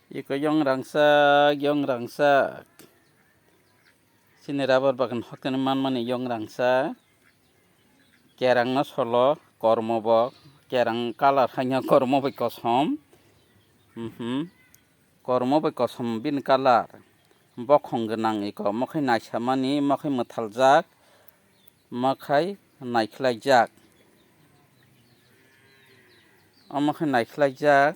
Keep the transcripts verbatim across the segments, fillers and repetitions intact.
Iko yong rangsak, yong rangsak. Chini rubber bagan hokteni manmani yong rangsak. Kerang no solo, kormo bo. Kerang colour haino kormo bai kosom. Mhm. Kormo bai kosom bini colour. Bokhong gwnang iko. Mokhai naisamani, mokhai mwthaljak. Mokhai naikhlaijak. Omo khe naikhlaijak.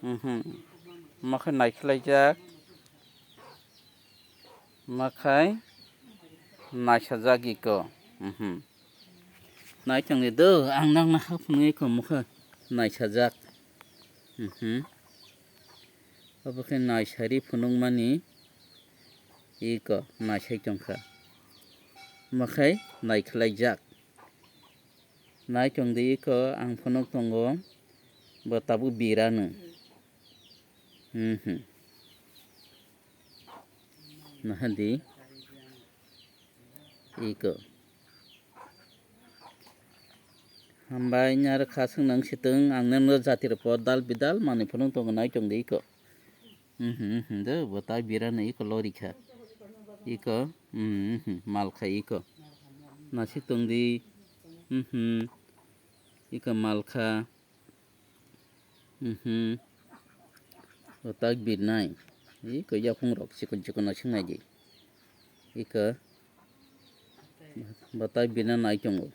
Mhm. Omo khe naikhlaijak. Mokhai naisajak iko. Mhm. Nai tongdi do, ang nokno ha phunuk iko mokhai naisajak. Mhm. Obo khe naisari phunukmani iko naisai tongkha. Mokhai naikhlaijak. Nai tongdi iko ang phunuk tongo, bo tabuk birano. Mhm. Nahadi iko. Hambai naro khasung nang situng ang nang jati rok dal bidal manwi phunuk tongo nai tongdi iko. Mhm, mhm, do, bo tai birano iko lori kha. Iko, mhm, mhm, mal kha iko. Nasik tongdi, mhm, iko mal kha. Mhm. Bo tai birnai. Iko yaphung rok chikon chikon nasik naidi. Iko, bo tai birna nai tongo.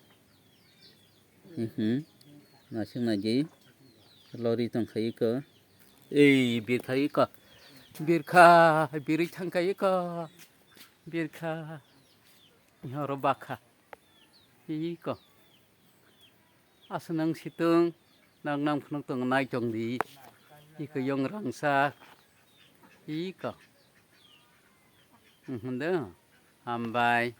Mhm. Nasik naidi. Lori tongkha iko. Ei, birkha iko. Birkha, birwi thangkha iko. Birkha. Horo bakha. Iko. Asa nang situng, nang nang phunuk tong nai tongdi. Iko yong rangsa. Iko. Mhm do. Hambai.